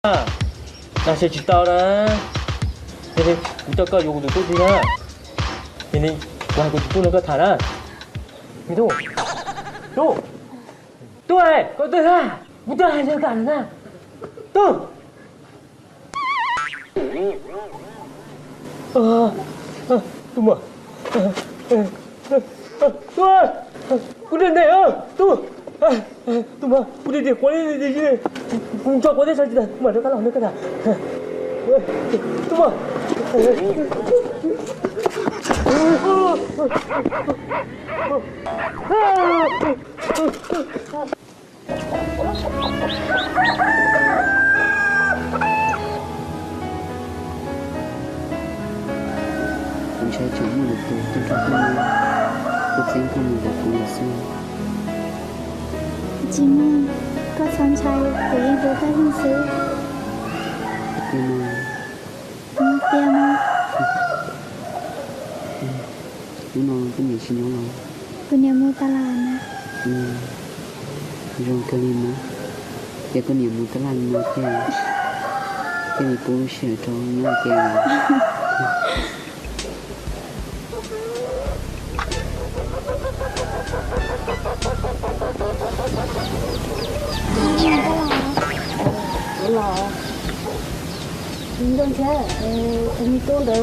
Nag se tsis tau na. Yog li kuv coj koj yuav kuv tus tub tig na. Yog li kuv hais kuv tus tub nrog koj tham na. Me tub, tub, tub, koj twg na? Kuv twb hais nrog koj na. Tub. Tub mas, tub, kuv ntes ntes, tub, tub mas, kuv ntes ntes quav, kuv tso quav teb sab tsis tag, kuv mam rov qab los nrog koj tham. Tub mas. Kuv ntshai tsam muaj lwm tus tuaj nrog koj nyob, koj txeeb koj mus ntawm kuv lawm xwb. Tsis muaj, koj txhob ntshai, kuv yeej hlub koj ib leeg xwb. Tiag mas. Tiag mas. Hnub no koj niam tsis nyob los? Kuv niam mus tas los na. Zoo kawg li mas. Ces koj niam mus tas los li no ces thiaj li pub lub sij hawm rau nyob ua ke. Los, Nkauj Ntshiab, tus me tub ntawd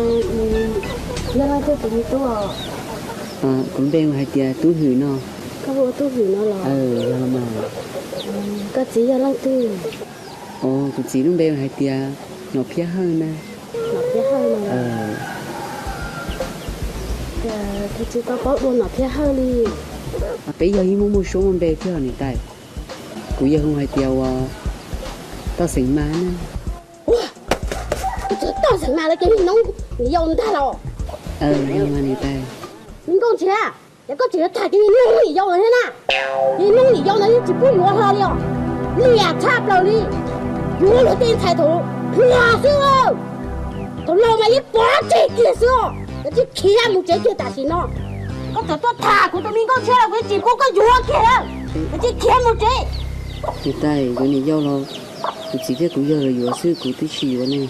yog leej twg tus me tub os? Kuv npe hu hais tias Tub Hwm no. Koj hu Tub Hwm no los? Yog mas. Koj txiv yog leej twg? Kuv txiv lub npe hais tias Nom Phiab Hawj na. Nom Phiab Hawj no. Kuv tsis tau paub dua Nom Phiab Hawj li. Peb yog ib muaj muaj suab muaj npe thiab niam tais. Kuv yawg hu hais tias ua Toj Xeem Mas na. Ua, Toj Xeem Mas los ces niag noob niam yau ntag los? Yog mas niam tais. Me Nkauj Ntshiab, ces koj tseem yuav tham kiag niag noob niam yau no thiab na. Niag noob niam yau no yeej tsis pub yuav hlo li os. Liam tshaj plaws li. Yuav luag tej ntxhais thaum hluas xwb. Thaum laus mas yeej pov tseg kiag xwb os. Kav tsij khiav mus tsev kiag tam sim no. Koj txawm tuaj tham kuv tus me Nkauj Ntshiab los kuv yeej tsis pub koj yuav kiag. Kav tsij khiav mus tsev. Niam tais, yuav niam yau los kuv txiv thiab kuv yawg los yuav xwb, kuv twb tsis yuav ne.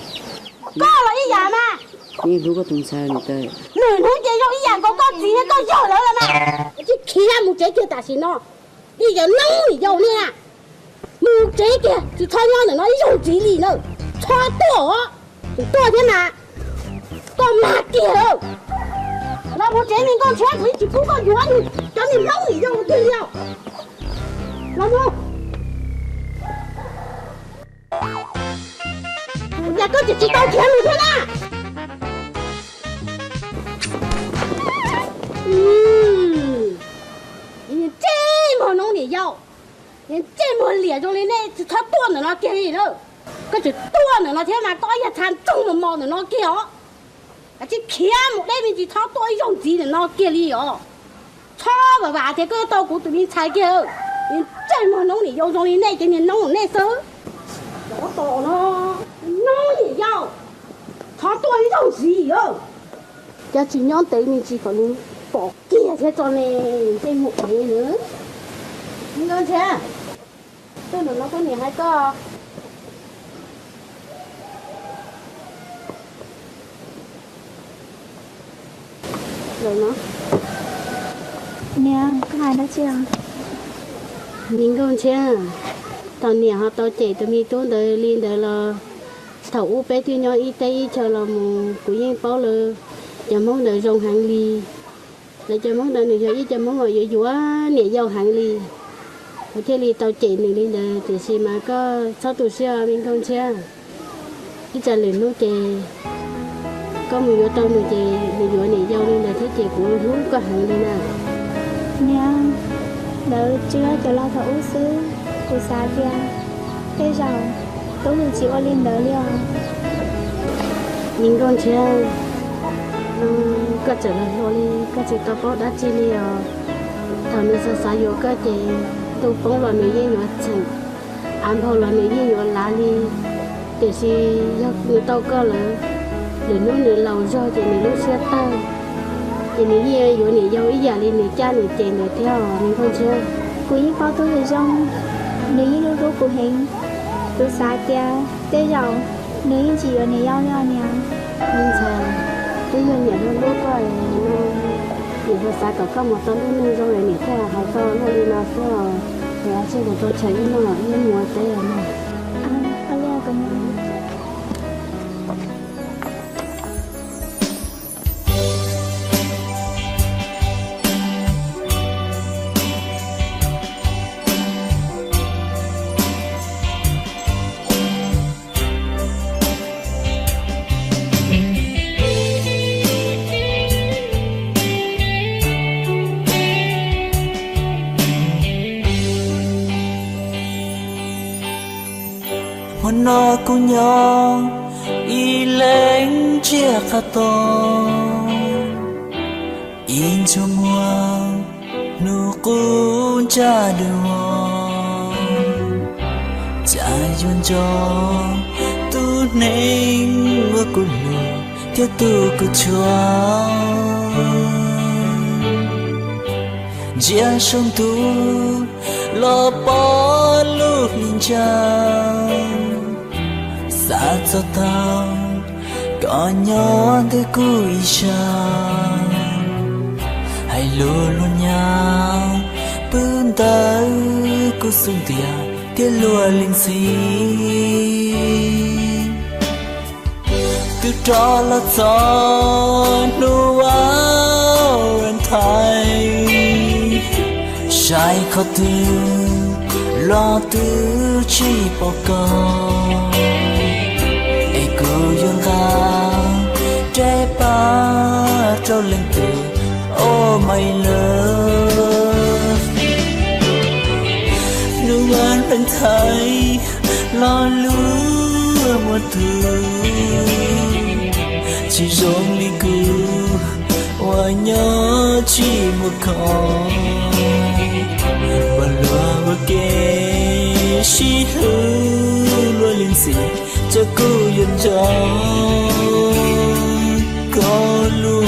Koj los ib yam mas. Kuv yeej hlub koj tus ntxhais niam tais. Nws hnub ces zoo ib yam nkaus koj txiv thiab koj yawg lawv los mas. Kav tsij khiav mus tsev kiag tam sim no. Ib yam noob niam yau ne na. Mus tsev kiag, tsis txhob nyob ntawm no ib zaug ntxiv li na. Txhob tuaj os. Tseem tuaj thiab mas, koj mag kiag lawm. Los mus tsev, me Nkauj Ntshiab, kuv yeej tsis pub koj yuav cov niag noob niam yau twg li os. Los mus. Ua cas koj tseem tsis tau khiav mus thiab na? Niag ntsej muag noob niam yau, niag ntsej muag liam zoo li nej tsis txhob tuaj ntawm no kiag li na. Koj tseem tuaj ntawm no thiab mas koj yog txha ntsoog mos mos ntawm no kiag os. Kav tsij khiav mus deb me ntsis, txhob tuaj ib zaug ntxiv ntawm no kiag li os. Txhob vam vam tias koj yuav tau kuv tus me ntxhais kiag. Niag ntsej muag noob niam yau zoo li nej ces niag noob nej xwb. Cov tos no, noob niam yau, txhob tuaj ib zaug ntxiv. Cas tsis nyob ntev me ntsis kom nws pom kiag thiab tso ne, ntsej muag ev na. Me Nkauj Ntshiab, tuaj ntawm no koj niam hais koj. Niam, koj hais dab tsi os? Me Nkauj Ntshiab, thaum niam ho tau cem tus me tub ntawd li ntawd los, thaum ub peb twb nyob ib teb ib chaw los mus kuv yeej paub lawv cov Hmoob ntawd zoo heev li. Lawv cov Hmoob ntawd nws yog ib cov Hmoob uas yuav yuav niam yau heev li. Kuv thiaj li tau cem nws li ntawd, tiam sis mas koj txhob tu siab me Nkauj Ntshiab. Ib tsam lwm hnub ces koj mus yuav tau nws ces nws yuav niam yau li ntawd thiab ces kuv hlub koj heev li na. Niam, lawv tsuas yog cov laus thaum ub xwb, kuv xav tias tej zaum Tub Hwm tsis ua li ntawd li os. Me Nkauj Ntshiab, koj tseem hluas hluas li, koj tsis tau paub dab tsi li os. Thaum nws xav xav yuav koj ces ntuj poob los nws yeej yuav txheem, av nphau los nws yeej yuav lav li. Tiam sis yog nws tau koj lawm, lwm hnub nws laus zog ces nws lub siab tawg, ces nws yeej yuav niam yau ib yam li nws caj nws ces ntawd thiab os me Nkauj Ntshiab. Kuv yeej paub Tub Hwm zoo, nws yeej hlub hlub kuv heev. Kuv xav tias tej zaum nws yeej tsis yuav niam yau li os niam. Me ntxhais, twb yog niam hlub hlub koj no, niam xav kom koj mus tau lub neej zoo es niam thiaj hais tau luaj li no xwb os. Es ua tsaug mus tau chaw ib noj ib mus ua teb os mog. Hmo no kuv nyob ib leeg tsiaj qab tod, ib ntsug muag hnub qub ntsaj dua, cas yuav nco tus neeg uas kuv hlub thiab tus kuv tshua. Ntsia saum ntuj los pom lub hli ntsag, xav txog thaum koj nyob ntawm kuv ib sab, hais lus luag nyav pw ntawm kuv xub ntiag thiab luag lees txim. Twb rov los txog hnub Valentine, saib qhov twg los twb tsis pom koj, es kuv yuav nqa reb pab rau leej twg, oh my love. Hnub Valentine lo lus muaj tus, tsis zoo li kuv uas nyob tsis muaj koj. Puas luag ua ke sib hlub luag lees txim, ces kuv yuav nco koj luag.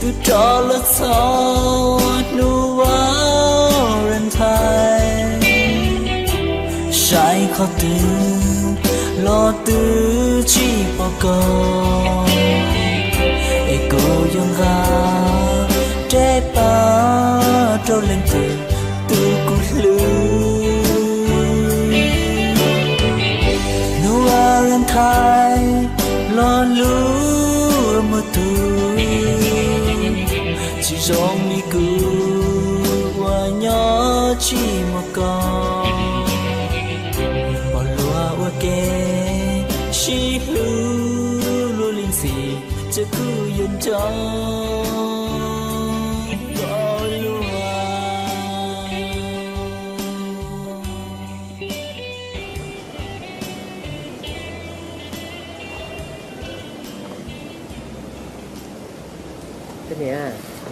Twb rov los txog hnub Valentine, saib qhov twg los twb tsis pom koj, es kuv yuav nqa reb pab rau leej twg, tus kuv hlub. Hnub Valentine lo lus muaj tus, tsis zoo li kuv uas nyob tsis muaj koj. Puas luag ua ke sib hlub luag lees txim, ces kuv yuav nco koj luag.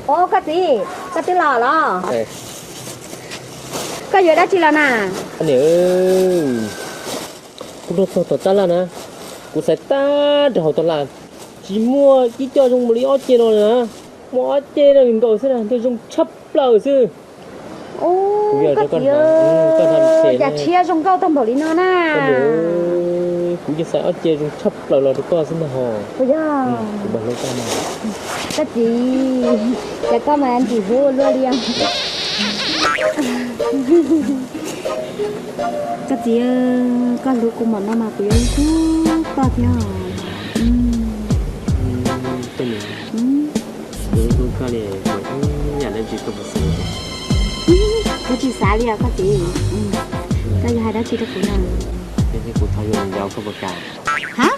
Os, koj txiv, koj twb los los? Koj yuav dab tsi los na? Niam, kuv rau txog tom tab laj na, kuv xaiv tag rau hauv tab laj, tsis muaj ib co zoo npaum li ob ce no na. Muaj ob ce no nkaus xwb na, ntuj zoo tshaj plaws xwb. Koj txiv, cas tshiab zoo nkauj tag npaum li no na. Kuv yeej xaiv ob ce zoo tshaj plaws los rau koj xwb ntag hos. Puas yog? Koj txiv, cas koj mas ntxim hlub ua luaj li os. Koj txiv, koj hlub kuv npaum no mas kuv yuav hlub koj thiab. Kuv hlub koj li, kuv ib yam dab tsi koj puas xav? Kuv tsis xav li os koj txiv. Koj yuav hais dab tsi rau kuv na? Kuv thov yuav niam yau koj puas kam? Ha?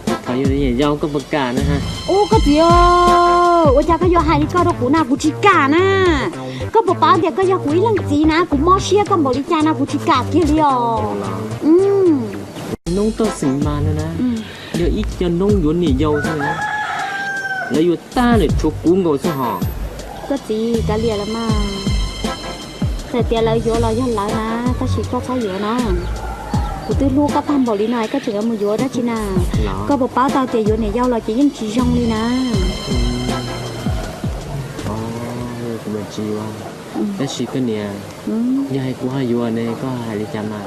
Kuv thov yuav niam yau koj puas kam na ha? Ub, koj txiv, ua cas koj yuav hais li koj rau kuv na, kuv tsis kam na. Koj puas paub tias koj yog kuv ib leej txiv na, kuv mob siab koj npaum li cas na, kuv tsis kam kiag li os. Noob toj xeem mas no na, Yog ib co noob yuav niam yau xwb na, lawv yuav tag lawm tshuav kuv nkaus xwb hos. Koj txiv, kav liam los mas. Txawm tias lawv yuav los yog lawv na, tab sis koj txhob yuav na. Kuv twb hlub koj tag npaum li no es koj tseem yuav mus yuav dab tsi na? Koj puas paub tau tias yuav niam yau los ces yeej tsis zoo li na. Kuv mas tsis yuav. Tab sis koj niam, yog hais kuv ho yuav ne koj hais li cas mas?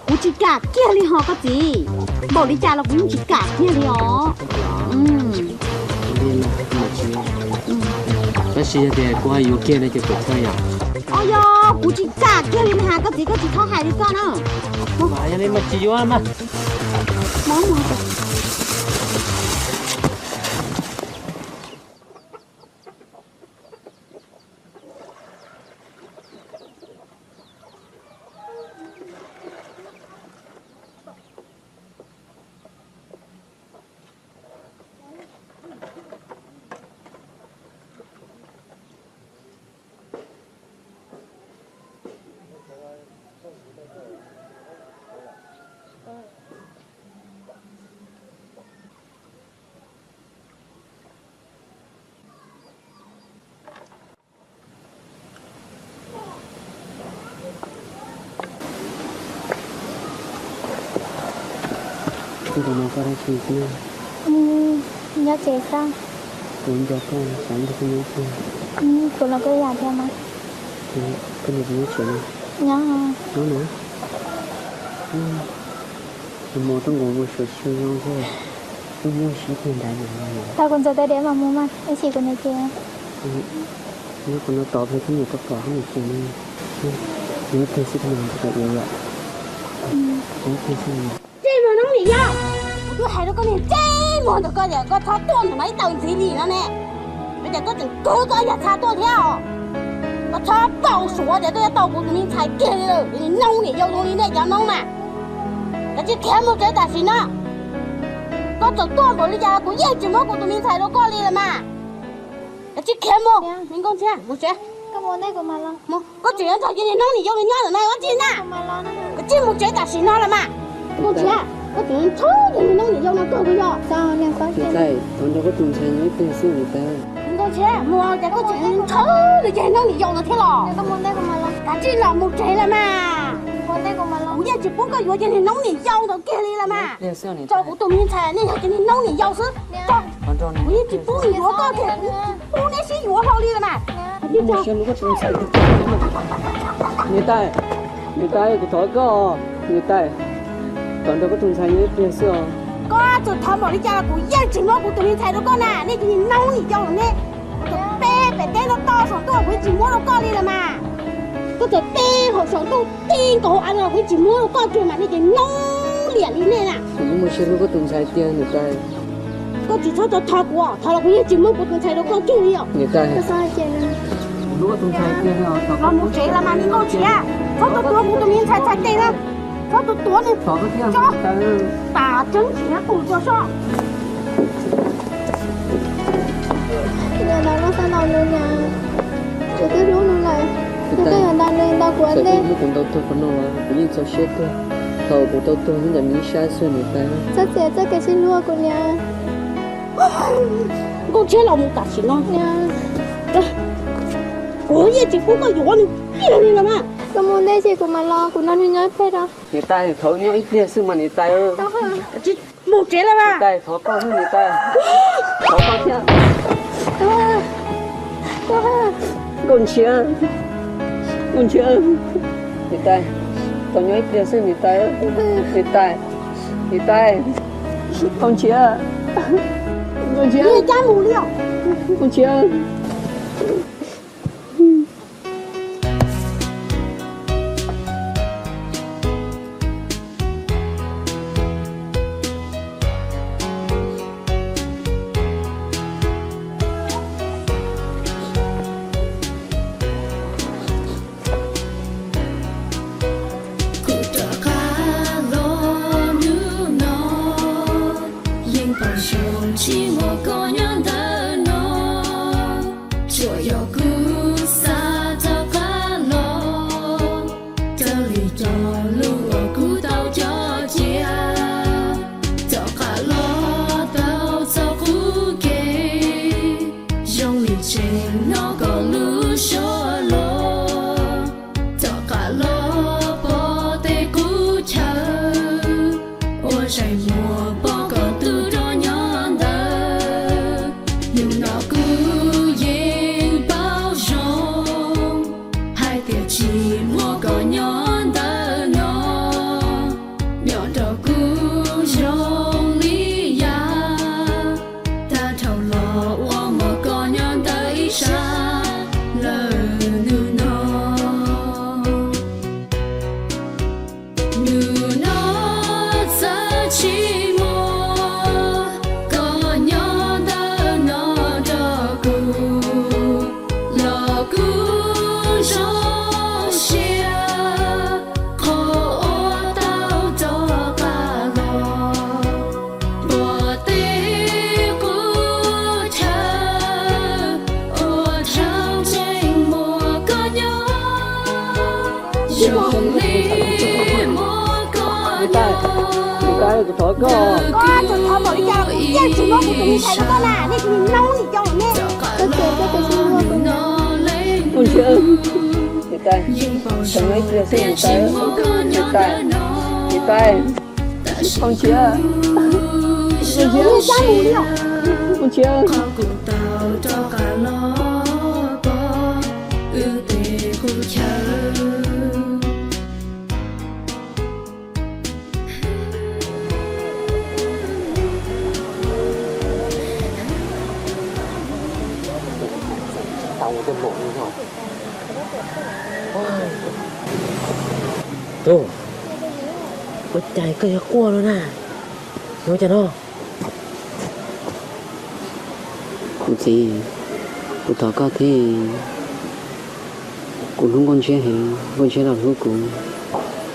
Kuv tsis kam kiag li hos koj txiv. Npaum li cas los kuv yeej tsis kam kiag li os. Tab sis yog tias kuv ho yuav kiag no ces puas txhawj yom? Os, yog kuv tsis kam kiag li na, koj txiv koj tsis txhob hais li koj na. Yog li mas tsis yuav mas. Nyob tsev, koj dab tsi? Nyob tsev xwb. Kuv nco koj, xav nrog koj nyob thiab. Kuv los koj ib yam thiab mas. Koj niam puas nyob tsev no? Nyob. Nyob no. Nag hmo tuaj nkaus ua suav xyw zoo xwb, tuaj nyob sib kiag nrad no. Thaum kuv ntxuav tau diav mas mus mas ib chim kuv niam ces. Nyob qhov no tos pliag thiab niam, koj pom koj niam ces no. Nyob ib pliag xwb kuv mam nrog koj ua yom. Nyob ib pliag xwb. Tsis muaj noob niam yau, kuv twb hais rau koj niag ntsej muag ntawm koj tias koj txhob tuaj ntawm no ib tau ntxiv li no ne. Vim tias koj tseem kwv koj yam txha tuaj thiab os. Koj txhob paub suav tias koj yuav tau kuv tus me ntxhais kiag li lawm, niag noob niam yau zoo li nej cov noob na. Kav tsij khiav mus tsev tam sim no. Koj txawm tuaj npaum li cas los kuv yeej tsis muab kuv tus me ntxhais rau koj li lawm mas. Kav tsij khiav mus, me Nkauj Ntshiab, mus tsev. Koj tseem yuav nrog cov niag noob niam yau no nyob ntawm no ua dab tsi na? Kav tsij mus tsev tam sim no los mas. Nkauj Ntshiab, koj tseem yuav nrog cov niag noob niam yau no kawg puas yog? Niam tais, thov nrog koj tus ntxhais nyob ib pliag xwb niam tais. Nkauj Ntshiab, mus cas koj tseem yuav nrog cov niag noob niam yau no thiab los? Kav tsij los mus tsev los mas. Kuv yeej tsis pub koj yuav cov niag noob niam yau ntawd kiag li los mas. Tso kuv tus me ntxhais, nej yog cov niag noob niam yau xwb. Kuv yeej tsis pub nws yuav koj kiag, kuv yeej tsis pub neb sib yuav hlo li los mas. Niam tais, niam tais, kuv thov koj, niam tais, thov nrog koj tus ntxhais nyob ib pliag xwb os. Koj txawm thov npaum li cas los kuv yeej tsis muab kuv tus me ntxhais rau koj na, nej cov niag noob niam yau ne. Koj txawm pe pem teb no to saum ntuj kuv yeej tsis muab rau koj li los mas. Koj txawm pe hauv saum ntuj ti nkaus hauv av los kuv yeej tsis muab rau koj kiag mas, nej cov noob liam li nej na. Kuv muaj siab hlub koj tus ntxhais tiag niam tais. Koj tsis txhob thov kuv, thov los kuv yeej tsis muab kuv tus ntxhais rau koj kiag li os. Niam tais, kuv hlub koj tus ntxhais tiag. Los mus tsev los mas me Nkauj Ntshiab, txhob tuaj tuav kuv tus me ntxhais txhais tes na. Txhob tuaj tuav nws, tso tas tseeb tsis nyob tus tso soj. Niam, ntaus loj xab ntaus nws niam, kuv twb hlub nws lawm, nws twb yuav ntaus nws ntaus kuv ua ntej. Kuv ntaus tuag qhov no los kuv yeej txaus siab tuag, thaum kuv tau tuag nyob ntawm nws ib sab xwb niam tais. Txhob txiav txoj kev sib hlub kuv niam. Nkauj Ntshiab, los mus tam sim no, kuv yeej tsis pub koj yuav nws kiag li los mas. Koj mus ntej ces kuv mam los, kuv nrog nws nyob ib pliag os. Niam tais, thov nyob ib pliag xwb mas niam tais. Mus tsev los mas. Niam tais, thov koj xwb niam tais. Thov koj thiab. Nkauj Ntshiab, Nkauj Ntshiab, niam tais, thov nyob ib pliag xwb niam tais. Niam tais, niam tais, Nkauj Ntshiab, Nkauj Ntshiab, Nkauj Ntshiab. Kuv rov qab los hnub no, yeej pom zoo tsis muaj koj nyob ntawm no. Tsuas yog kuv xav rov qab los, raws li cov lus uas kuv tau cog cia. Rov qab los Kuv thov koj. Koj txhob thov npaum li cas los kuv yeej tsis muab kuv tus me ntxhais rau koj na, nej tsis nim nyob ua nim coj nej. Koj tus, koj tus xwb. Koj Ntshiab, tis tai, tis tai, tis tai, tis tai, Koj Ntshiab, Koj Ntshiab, Koj Ntshiab. Tub, ua cas koj yuav quaj no na? Yuav ua cas no? Kuv txiv, kuv thov koj thiab. Kuv hlub Nkauj Ntshiab heev, Nkauj Ntshiab los hlub kuv,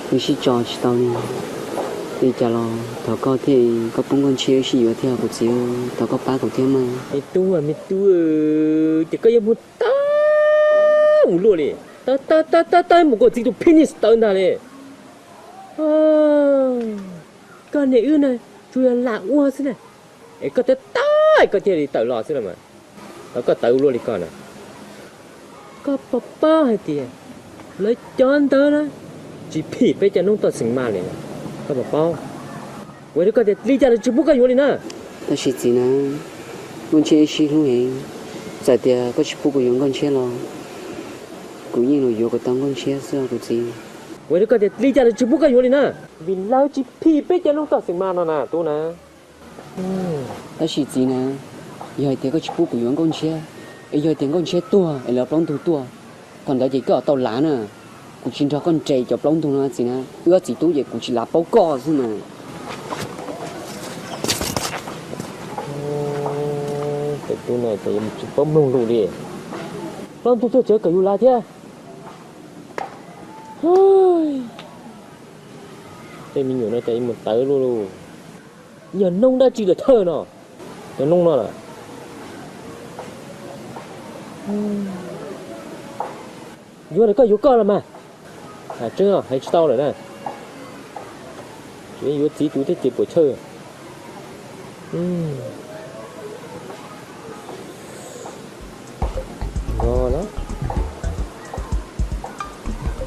wb sib tso tsis tau li. Li cas los thov koj thiab, koj pub Nkauj Ntshiab wb sib yuav thiab kuv txiv, thov koj pab kuv thiab mas. Me tub, me tub, ces koj yuav mus tawv mus luaj li, tawv tawv tawv tawv tawv mus kom txiv tus phij niag tawv ntag li. Koj niam wb na, tsuas yog lam ua xwb na, es koj tawv tawv koj thiaj li tawm los xwb los mas. Thov koj tawv ua luaj li koj na. Koj puas paub hais tias lawv cov ntawd na tsis phim peb cov noob toj xeem mas li. Koj puas paub? Ua li koj tias li cas los tsis pub koj yuav li na. Tab sis txiv na, Nkauj Ntshiab wb sib hlub heev, txawm tias koj tsis pub kuv yuav Nkauj Ntshiab los kuv yeej los yuav kom tau Nkauj Ntshiab xwb os kuv txiv. Ua li koj tias li cas los tsis pub koj yuav li na. Vim lawv tsis phim peb cov noob toj xeem mas no na tub na. Tab sis txiv na, yog hais tias koj tsis pub kuv yuav Nkauj Ntshiab, es yog hais tias Nkauj Ntshiab tuag es lawv plaub ntug tuaj, thaum ntawd ces koj yuav tau lav na. Kuv tsis nrog koj nres cov plaub ntug no txiv na, wb ob txiv tub ces kuv tsis lav paub koj xwb mas. Tus tub no ces yuav tsis paub mloog lus li. Plaub ntug tuaj tsev kom yus lav thiab. Tej me nyuam no ces yuav mus tawv luaj li. Yog noob dab tsi lawm thawj no? Cov noob no lawm. Yuav los koj yuav koj los mas. Tseeb hais tsis tau lawm na. Tseem yuav txiv tus thiab ces puas chawj.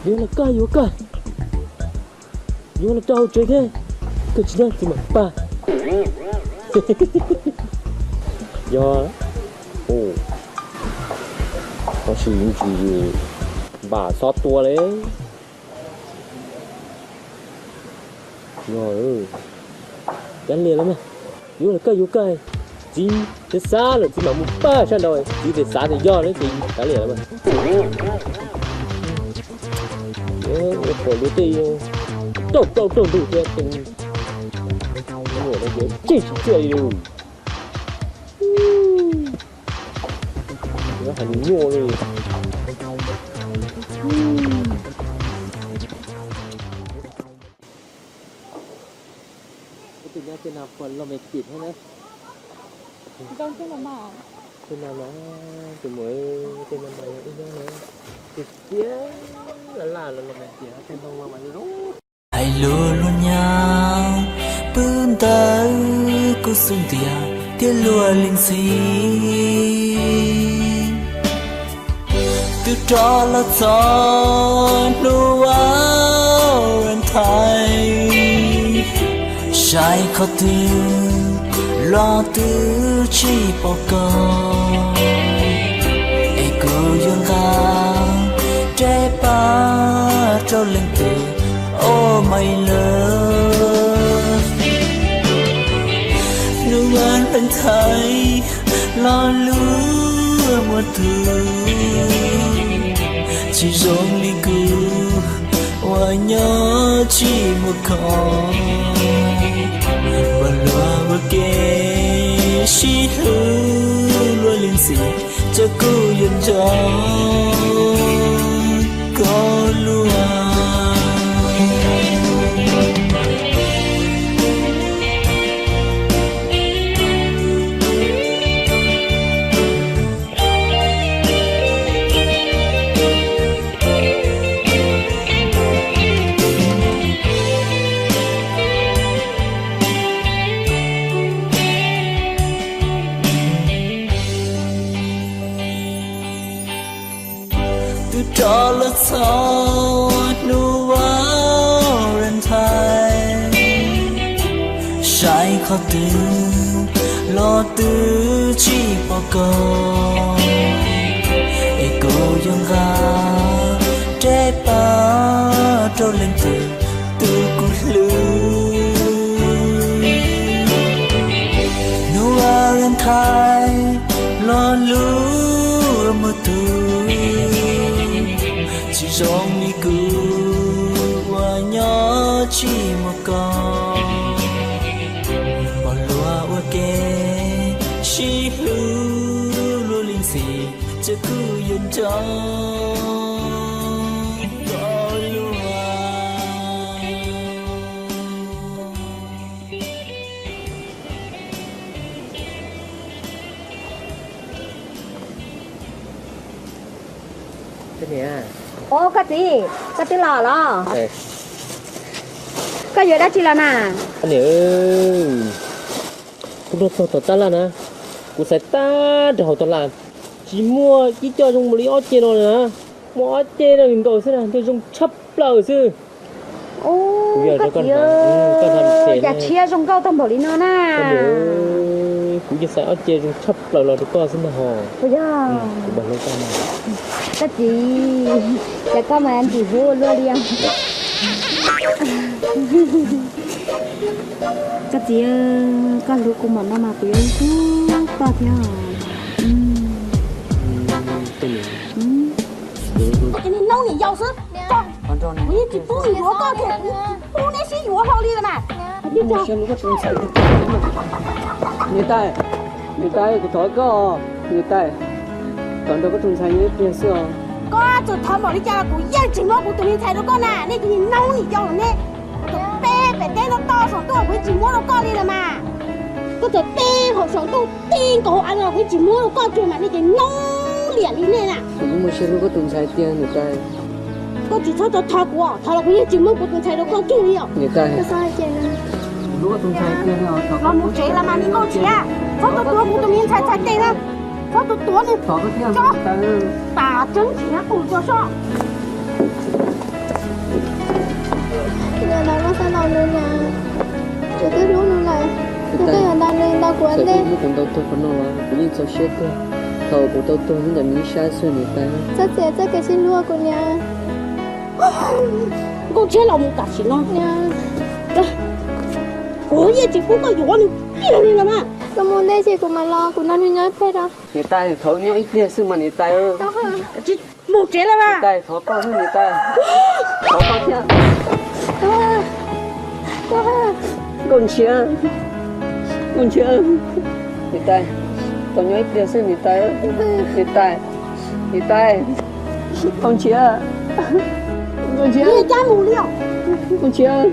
Yuav los koj yuav koj. Yuav los rau hauv tsev thiab, koj tsis nyob txiv mam pab. Yog, tab sis ntsis npam xob tua li. Yog, kav liam los mas, yuav los koj yuav koj, txiv twb xav lawm txiv mam mus pab sab nraud, txiv twb xav tias yog lawm ces kav liam los mas. Ua pom luag tej rauj plaub rauj ntug thiab, tej nyuam no ces tseg tsis txiaj li lawm. Hais nyuaj li. Tus nyob tej no puas los me tim thiab na? Tej no na, tus muam, tej no mas yog ib nyob na, tiag tiag, laj laj los los me tim, tej no mas zoo. Hais lus luag nyav pw ntawm kuv xub ntiag thiab luag li ntxhi. Twb rov los txog hnub Valentine, saib qhov twg los twb tsis pom koj, es kuv yuav nqa reb pab rau leej twg, oh my love. Hnub Valentine lo lus muaj tus tsis zoo li kuv uas nyob tsis muaj koj, uas luag ua ke sib hlub luag li ntxhi, ces kuv yuav nco koj luaj. Los txog hnub Valentine, saib qhov twg los twb tsis pom koj, es kuv yuav nqa ntsej pab rau leej twg tus kuv hlub. Hnub Valentine los luag muag tus, tsis zoo li kuv uas nyob tsis muaj koj. Pom luag ua ke sib hlub luag li ntxim, ces kuv yuav nco koj luag. Ua, koj txiv, koj twb los los? Koj yuav dab tsi los na? Niam, kuv los txog tom tab laj na, kuv xaiv tag nrho hauv tab laj, tsis muaj ib co zoo npaum li ob ce no li na. Muaj ob ce no nkaus xwb na, nws zoo tshaj plaws xwb. Ua, koj txiv, cas tshiab zoo nkauj tag npaum li no na. Kuv yeej xaiv ob ce zoo tshaj plaws los rau koj xwb ntag hos. Ua, yog. Koj txiv, cas koj mas ntxim hlub ua luaj li os. Koj txiv, koj hlub kuv npaum no mas kuv yuav hlub koj thiab. Ces niag noob niam yau xwb, kuv yeej tsis pub nws yuav koj ces kuv pub neb sib yuav hlo li los mas. Niam tais, niam tais, kuv thov koj, niam tais, thov nrog koj tus ntxhais nyob ib pliag xwb os. Koj txawm thov npaum li cas los kuv yeej tsis muab kuv tus me ntxhais rau koj na, nej tus niag noob niam yau los ne. Koj txawm pe pem teb no toj saum ntuj kuv yeej tsis muab rau koj li los mas. Koj txawm pe hauv saum ntuj ti nkaus hauv av los kuv yeej tsis muab rau koj tsuag mas nej ces noob liam li nej na. Kuv yeej muaj siab hlub koj tus ntxhais tiag niam tais. Koj tsis txhob thov kuv, thov los kuv yeej tsis muab kuv tus ntxhais rau koj tsuag li os. Niam tais. Kuv hlub koj tus ntxhais tiag. Los mus tsev los mas niag nkauj ntshiab, txhob tuav kuv tus me ntxhais txhais tes na. Txhob tuav nws, tso tas tseeb tsis nyob qus tso soj. Yog ntawd koj txhob ntaus nws na, kuv twb hlub nws lawm, koj yuav ntaus nws ntaus kuv ua ntej. Muab kuv ntaus tuag qhov no los kuv yeej txaus siab kawg. Thaum kuv tau tuag nyob ntawm nws ib sab xwb niam tais. Txhob txiav txoj kev sib hlub kuv niam. Nkauj ntshiab los mus tam sim no. Kuv yeej tsis pub koj yuav nws kiag li los mas. Koj mus ntej ces kuv mam los, kuv nrog nws nyob ib pliag os. Niam tais, thov nyob ib pliag xwb mas niam tais. Mus tsev los mas. Niam tais, thov koj xwb niam tais. Thov koj thiab. Nkauj ntshiab, nkauj ntshiab, niam tais, thov nyob ib pliag xwb niam tais. Niam tais, niam tais, nkauj ntshiab, nkauj ntshiab, nkauj ntshiab.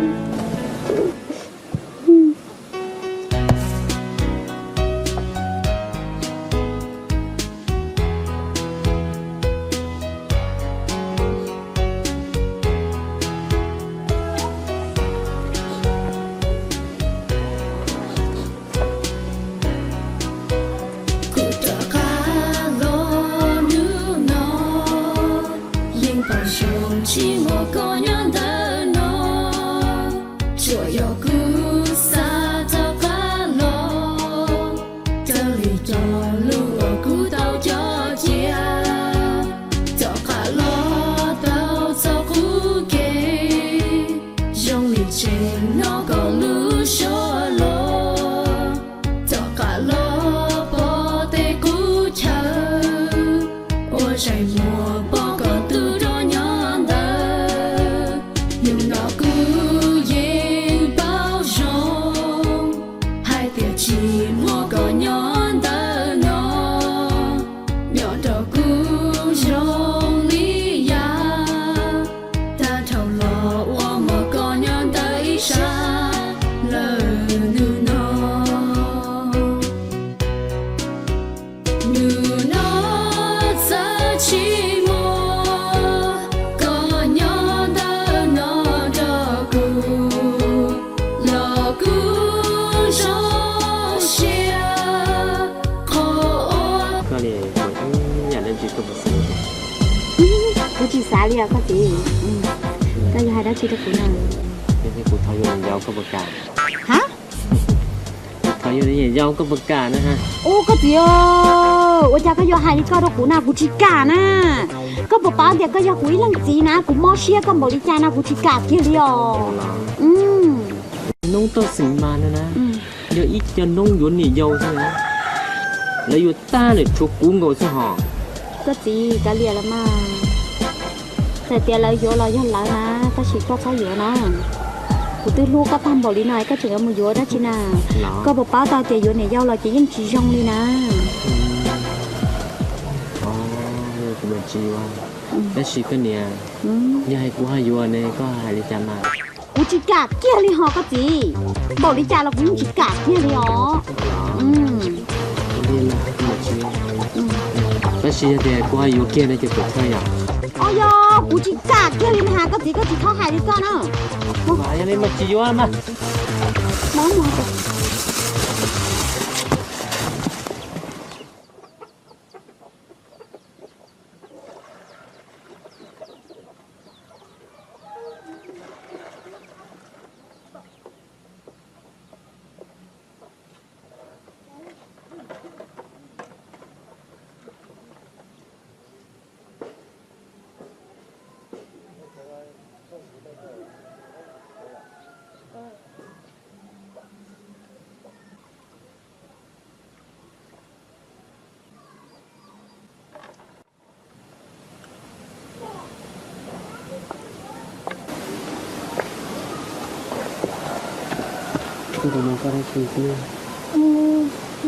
Kuv rov qab los hnub no, yeej pom zoo tsis muaj koj nyob ntawm no. Tsuas yog kuv xav rov qab los, raws li cov lus uas kuv tau cog cia, rov qab los tau txoj qub kev, zoo li tseem hnov koj lub suab los, rov qab los pom tej qub chaw, ua zeem muag pom koj tus dua nyob ntawd. Kuv tsis xav li os koj txiv. Koj yuav hais dab tsi rau kuv na? Yog tias kuv thov yuav niam yau koj puas kam? Ha? Kuv thov yuav niam yau koj puas kam na ha? Ua koj txiv, ua cas koj yuav hais li koj rau kuv na, kuv tsis kam na. Koj puas paub tias koj yog kuv ib leej txiv na, kuv mob siab koj npaum li cas no kuv tsis kam kiag li os. Noob toj xeem mas no na, yog ib co noob yuav niam yau xwb na, lawv yuav tag lawm tshuav kuv nkaus xwb hos. Koj txiv, kav liam los mas. Txawm tias lawv yuav los yog lawv na, tab sis koj txhob yuav na. Kuv twb hlub koj tag npaum li no es koj tseem yuav mus yuav dab tsi na? Koj puas paub tau tias yuav niam yau los ces yeej tsis zoo li na. Tab sis koj niam, yog hais kuv ho yuav ne koj hais li cas mas? Kuv tsis kam kiag li hos koj txiv. Npaum li cas los kuv yeej tsis kam kiag li os. Tab sis yog tias kuv ho yuav kiag no ces puas txhawj yom? Os, yog kuv tsis kam kiag li mas koj txiv, koj tsis txhob hais li koj na. Yog li mas tsis yuav mas.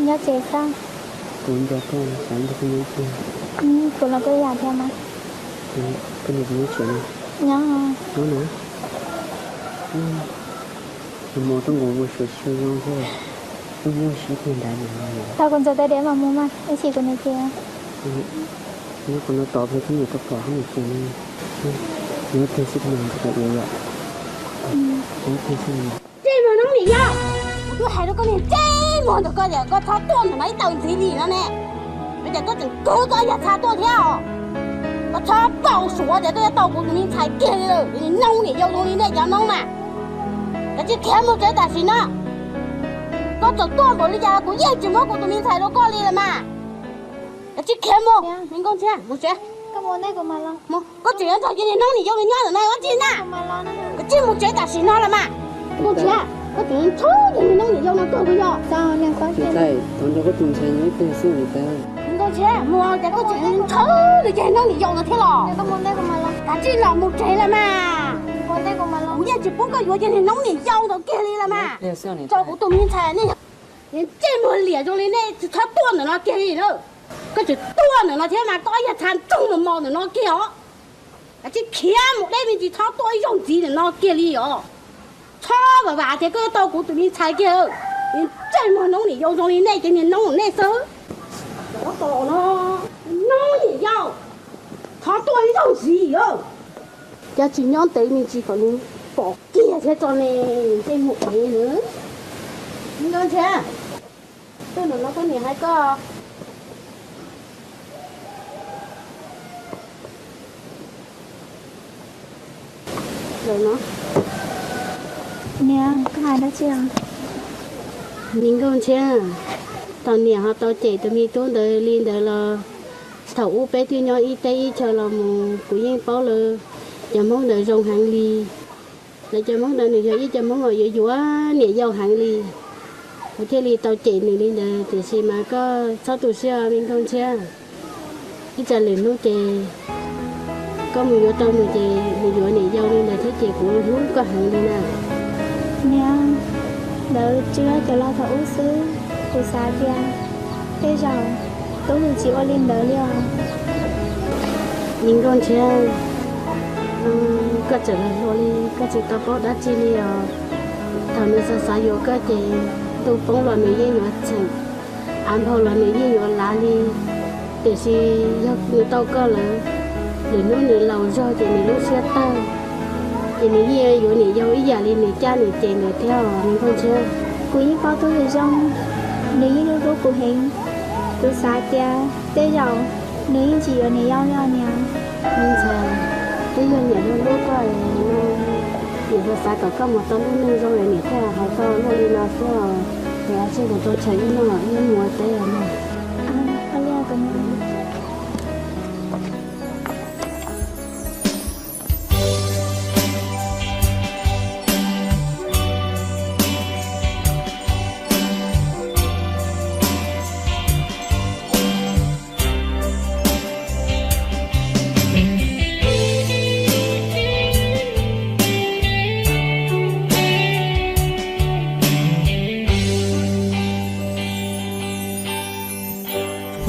Nyob tsev xwb. Kuv nco koj xav nrog koj nyob tiag. Kuv los koj ib yam thiab mas. Koj nrog kuv nyob tsev no. Nyob no. Nws mus rau nkaus ua suav xyuas zoo xwb, wb nyob sib kiag nrad no. Thaum kuv ntxuav tau diav mam mus mas ib chim kuv niam ces. Nyob kuv no tos pliag thiab niam tau pom thiab niam ces no. Nyob twg xwb kuv mam mus tau diav yom. Nyob twg xwb. Ntsej muag noob niam yau, kuv twb hais rau koj niag ntsej muag ntawm koj tias koj txhob tuaj ntawm no ib tawm ntxiv li no ne. Ua cas koj tseem kawg koj yog txha tuaj thiab os? Koj txhob paub suav tias koj yuav tau kuv tus me ntxhais kiag li lawm, noob niam yau zoo li nej cov noob mas. Kav tsij khiav mus tsev tam sim no. Koj txawm tuaj npaum li cas los kuv yeej tsis muab kuv tus me ntxhais rau koj li lawm mas. Kav tsij khiav mus, me nkauj ntxhiab, mus tsev. Koj tseem yuav nrog cov niag noob niam yau no nyob ntawm no ua dab tsi na? Kav tsij mus tsev tam sim no los mas. Nkauj ntxhiab, koj tseem ntshaw cov niag noob niam yau no kawg puas yog? Niam ntxhais, thov nrog koj tus ntxhais nyob ib pliag xwb niam ntxhais. Nkauj ntxhiab, mus cas koj tseem ntshaw li cov noob niam yau no thiab los? Kav tsij los mus tsev los mas. Kuv yeej tsis pub koj yuav cov niag noob niam yau ntawd kiag li los mas. Tso kuv tus me ntxhais, nej ntsej muag liam zoo li nej tsis txhob tuaj ntawm no kiag li lawm. Koj tseem tuaj ntawm no thiab mas koj yog txha ntsoog mos mos ntawm no kiag os. Kav tsij khiav mus deb me ntsis, txhob tuaj ib zaug ntxiv ntawm no kiag li os. Txhob vam vam tias koj yuav tau kuv tus me ntxhais kiag. Ntsej muag noob niam yau zoo li nej cov niag noob nej xwb. Cov tos no, noob niam yau, txhob tuaj ib zaug ntxiv os. Cas tsis nyob ntev me ntsis kom nws pom kiag thiab tso ne, ntsej muag ev na. Me nkauj ntxhiab, tuaj ntawm no koj niam hais koj. Niam, koj hais dab tsi os? Me nkauj ntxhiab, thaum niam ho tau cem tus me tub ntawd li ntawd los, thaum ub peb twb nyob ib teb ib chaw los mus kuv yeej paub lawv cov Hmoob ntawd zoo heev li. Lawv cov Hmoob ntawd nws yog ib co Hmoob uas yuav yuav niam yau heev li. Kuv thiaj li tau cem nws li ntawd, tiam sis mas koj txhob tu siab me nkauj ntxhiab. Ib tsam lwm hnub ces koj mus yuav tau nws ces nws yuav niam yau li ntawd thiab ces kuv hlub koj heev li na. Niam, lawv tsis yog cov laus thaum ub xwb, kuv xav tias tej zaum tub nws tsis ua li ntawd li os. Me nkauj ntxhiab, koj tseem hluas li, koj tsis tau paub dab tsi li os. Thaum nws xav xav yuav koj ces ntuj poob los nws yeej yuav txheem, av nphau los nws yeej yuav lav li. Tiam sis yog nws tau koj lawm, lwm hnub nws laus zog ces nws lub siab tawg, ces nws yeej yuav niam yau ib yam li nws caj nws ces ntawd thiab os me nkauj ntxhiab. Kuv yeej paub tub nws zoo, nws yeej hlub hlub kuv heev. Kuv xav tias tej zaum Nws yeej tsis yuav niam yau li os niam. Me ntxhais, twb yog niam hlub hlub koj no, niam xav kom koj mus tau lub neej zoo es niam thiaj hais koj luaj li no xwb os. Es tseg kuv tau chaw ib noj ib mus ua teb os mog.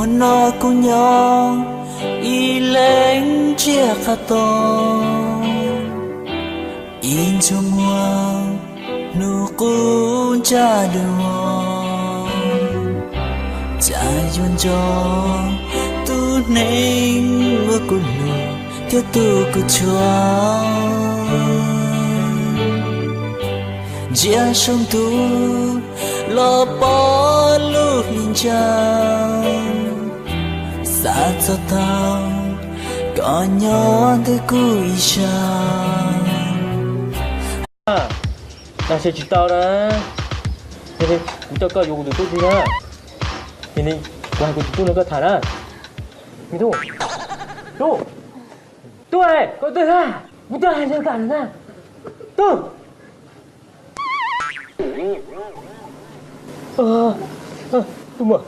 Hmo no kuv nyob ib leeg tsiaj qab toog, ib ntsug muag hnub qub ntsaj dua, cas yuav nco tus neeg uas kuv hlub thiab tus kuv tshua. Ntsia saum ntuj los pom lub hli ntsag, xav txog thaum koj nyob ntawm kuv ib sab. Nag se tsis tau na, kuv coj koj yuav kuv tus tub tig na, kuv hais kuv tus tub nrog koj tham na. Me tub, tub, tub, koj twg na? Kuv twb hais nrog koj na, tub. Tub mas,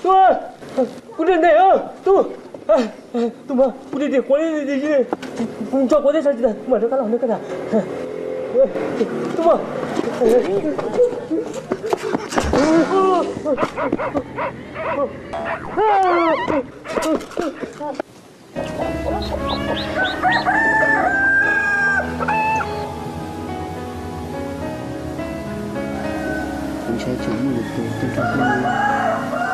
tub, kuv ntes ntes, tub, tub mas, kuv ntes ntes quav li, kuv nco quav teb sawv tsis tag, kuv mam rov qab los nrog koj tham. Tub mas. Kuv ntshai tsam muaj lwm tus tuaj nrog koj nyob,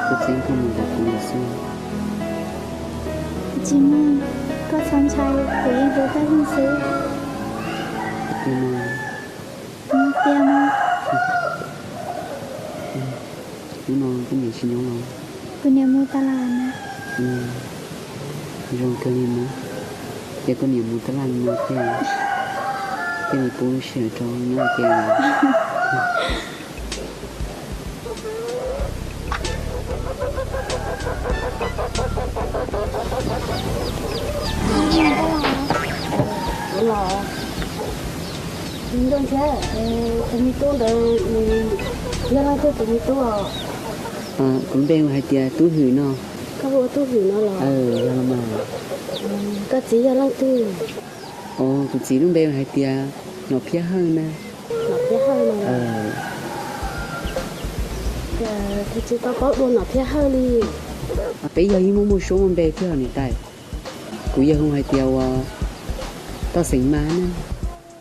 koj txeeb koj mus ntawm kuv lawm xwb. Tsis muaj, koj txhob ntshai, kuv yeej hlub koj heev xwb. Tiag mas. Tiag mas. Hnub no koj niam tsis nyob los? Kuv niam mus taj laj na. Zoo kawg li na. Ces koj niam mus taj laj no ces thiaj li pub lub sij hawm rau nyob ua ke. Nkauj Ntshiab, tus me tub ntawd yog leej twg tus me tub os? Kuv npe hu hais tias Tub Hwm no. Koj hu ua Tub Hwm no los? Yog los mas. Koj txiv yog leej twg? Kuv txiv lub npe hu hais tias Nom Phiab Hawj na. Nom Phiab Hawj no. Kuv tsis tau paub dua Nom Phiab Hawj li. Peb yog ib muaj muaj suab muaj npe thiab niam tais. Kuv yog hu hais tias ua Toj Xeem Mas na.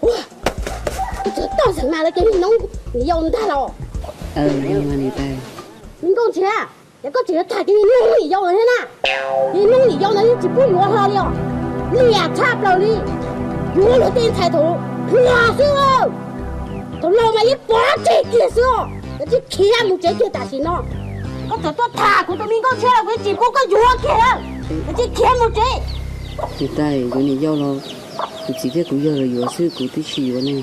Ua, koj txog Toj Xeem Mas lawv cov niag noob niam yau ntag los? Yog mas niam tais. Me Nkauj Ntshiab, yog koj tseem yuav tham cov niag noob niam yau ntawd thiab na, cov niag noob niam yau ntawd yeej tsis pub yuav hlo li os. Liam tshaj plaws li, yuav luag tej ntxhais thaum hluas xwb. Thaum laus mas yeej pov tseg kiag xwb os. Koj cia li khiav mus tsev kiag tam sim no. Koj txawm tuaj tham kuv tus me Nkauj Ntshiab los kuv yeej tsis pub koj yuav kiag lawm. Koj cia li khiav mus tsev. Niam tais, yuav niam yau los kuv txiv thiab kuv yawg lawv yuav xwb, kuv twb tsis yuav ne.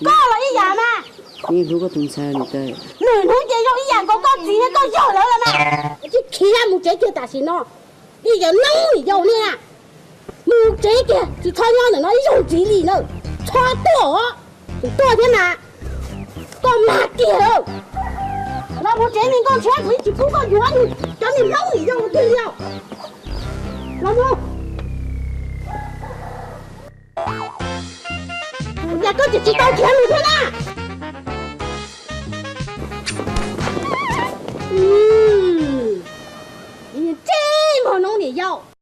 Koj los ib yam mas. Kuv yeej hlub koj tus ntxhais niam tais. Nws hnub ces zoo ib yam nkaus koj txiv thiab koj yawg lawv los mas. Koj cia li khiav mus tsev kiag tam sim no. Ib yam noob niam yau ne, mus tsev kiag, tsis txhob nyob ntawm no ib zaug ntxiv li na. Txhob tuaj os, tseem tuaj thiab mas. Koj mag kiag lawm. Los mus tsev, me Nkauj Ntshiab, kuv yeej tsis pub koj yuav cov niag noob niam yau twg li os. Los mus. Cas koj tseem tsis tau khiav mus thiab na?